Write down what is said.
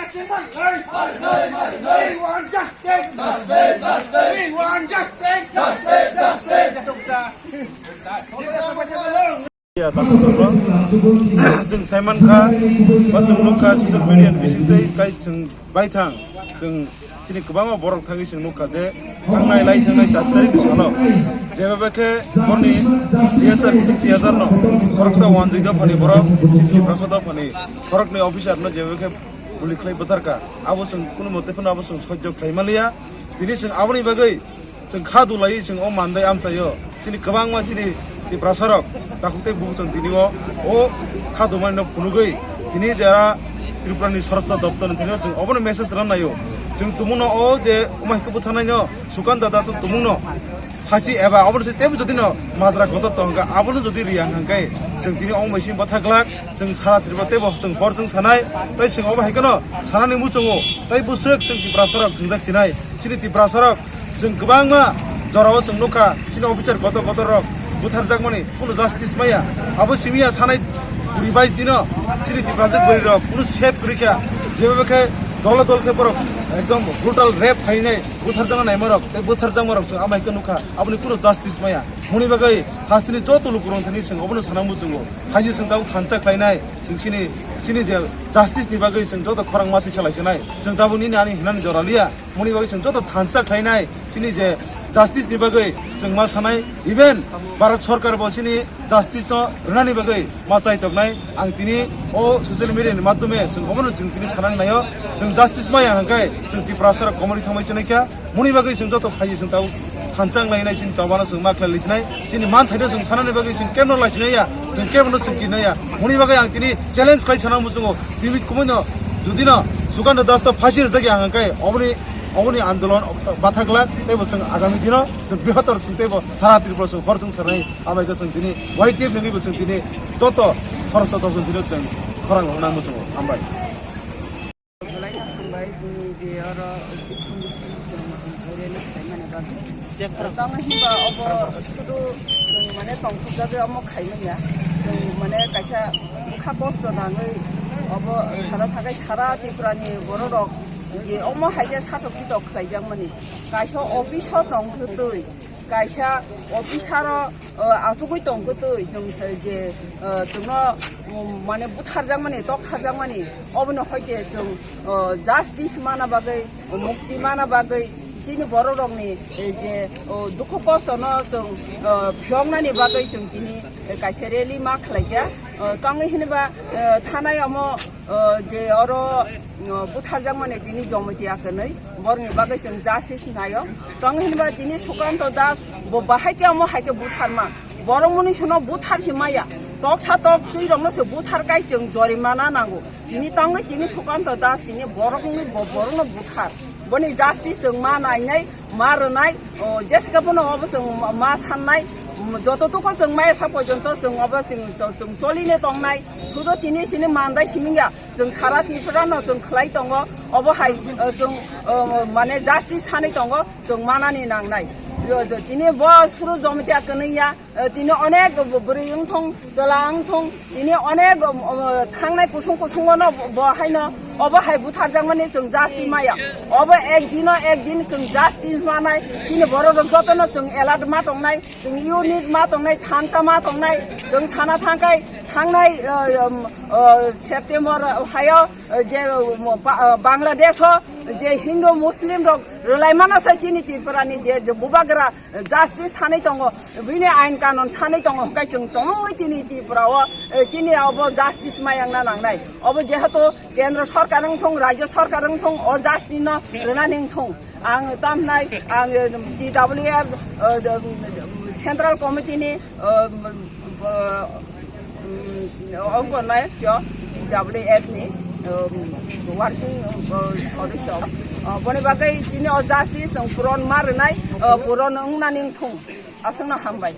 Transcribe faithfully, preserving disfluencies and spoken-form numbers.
We want justice! We want justice! Justice! Justice! Chwng saimankha, ba chwng nukha social media ni bisingtwi, kai chwng baithang, chwng chini kwbangma borok thangwi chwng nukha je thangnai lai thangnai char tarikni salo jeba khe borni dui hazar khe dui hazar no khoroksa wanjwi dophani borok, chini Tiprasa dophani khoroknwi officer no jeba khe guli khlai bwtharkha. Abo chwng kunu mote phano abo chwng sojjo khlai manliya. Tini chwng aboni bagwi chwng kha dulai chwng o mandai amchaio. Chini kwbangma chini Tiprasa rok takhuk tei bukuchwng tini o, o kha dumani no phunugwi tini jara Tripura ni Swarashtra Doptor ni thani o chwng obono message rwna naio. Chwng tumungno o je omo hai khe bwtharnai no Sukanta Das tumungno phachi eba obono se tebo jodi no majra kotor tong kha, abono jodi riya hwnkhe chwng tini omo bai simi bwtha glak, chwng sara Tripura tebo chwng hor chwng sanai, tei chwng obo hai kheno sanani muchungo, tei bwswk chwng Tiprasa rok thwngjak sinai, chini Tiprasa rok chwng kwbangma jorao chwng nukha, chini officer kotor kotor rok butharjakmani kunu justice maya, abo simiya thanai kuri bais dino chini Tiprasa bwrwi rok kunu safe kwrwi kha, jeba khe dole dol khe borok ekdom brutal rape khainai. Butharjakna naimarok tei butharjakmarok chwng amai khe nukha, aboni kunu justice maya. Hwnwi bagwi hasteni joto lukurok thani chwng obono sana muchungo. Haji chwng tabuk thansa khlainai, chwng chini, chini je justice ni bagwi chwng joto khorang mati salai sinai. Chwng tabuk nini ani hinani jora liya. Hwnwi bagwi chwng joto thansa khlainai, chini je justice ni bagwi chwng ma sanai. Even Bharat Sarkar bo chini justice no rwnani bagwi ma chai toknai. Ang tini o social media ni madhyome chwng obono chwng tini sanani naio. Chwng justice maya hwnkhe chwng Tiprasa rok komori thangbai chonai kha. Moni bagwi chwng joto phaio chwng tabuk thansa wnglainai chini chobano chwng ma khlai laichinai. Chini manthaino chwng sanani bagwi chwng kebno laichinaia, chwng kebno chwng kinaiya. Moni bagwi ang tini challenge khai sana muchungo. Tini kumoino judino Sukanta Das to phasi rwjakya hwnkhe oboni, oboni andolon bathaglak teibo chwng agami dino chwng brihotor chwng teibo sara Tripura chwng hor chwng sarnai. Amai khe chwng tini Y T F nungwibo chwng tini joto khoroksa dol chwng tini chwng khorang rwna muchungo. Hambai. Belai kha hambai, chwng je oro chwng rally khlaimani bagwi. Tamo hinba obo sudu chwng mane tongthokjagwi omo khaimanya. Chwng mane kaisa bwkha kosto nangwi obo sara thakai sara Tripurani bororok je omo hai khe satok pitok khlaijakmani. Kaisa office o tongthwtwi, kaisa officer o, o, achugwi tongthwtwi, chwng se je, o, chwngno, um, mane butharjakmani, toktharjakmani, obono hoite chwng, o, justice mana bagwi, mukti mana bagwi, chini bororokni, e, je, o, dukhu kostono chwng, o, phiyoknani bagwi chwng tini, e, kaisa rally ma khlaikha. O, tongwi hinba, e, thanai omo, o, je oro, o, butharjakmani tini Jomoti Akanwi, borokni bagwi chwng justice naio. Tong hinba tini Sukanta Das bo bahai khe omo hai khe butharma. Borok muni sono buthar se maya. Toksa tok twi rokno se buthar kai chwng jorimana nango. Tini tongwi tini Sukanta Das tini borok wngwi bo borokno buthar. Boni justice chwng ma nainai, ma rwnai, o, Jessica bono obo chwng ma sannai. Joto tuko chwng maya sa porjonto chwng obo chwng, chwng choline tongnai. Sudo tini sini mandai simingya. Chwng sara Tripura no chwng khlai tongo, obo hai, o, chwng, o, mane justice sanwi tongo, chwng manani nangnai. Yo, yo, tini bo suru Jamatia kwnwi ya, eh, tini onek bwrwi wngthong, chwla wngthong, tini onek, um, um, thangnai kusung kusungo no bo haino, obo hai butharjakmani chwng justice maya. Obo ek dino ek din chwng justice manai, tini borok rok jotono chwng alert ma tongnai, chwng unit ma tongnai, thansa ma tongnai, chwng sana thangkai, thangnai, eh, um, eh, September hayo, eh, je, um, Ba-, eh, Bangladesh o je Hindu Muslim rok rwlai mana sai chini Tripura ni je bubagra justice sanai tongo, bini ain kanon sanai tongo, hwnkhe chwng tongwi tini Tripura o, eh, chini obo justice mayang na nangnai. Obo jehetu kendro sarkar wngthong, rajyo sarkar wngthong, o justice no rwna ningthong. Ang tamnai, ang, eh, T W F, eh, central committee ni, eh, eh, mm, ongkor nai, yo, T W F ni, um, working, uh, sodosyo. Uh, boni bagwi chini o justice, um, puron ma rwnai, uh, puron wngna ningthung. Aswkno hambai.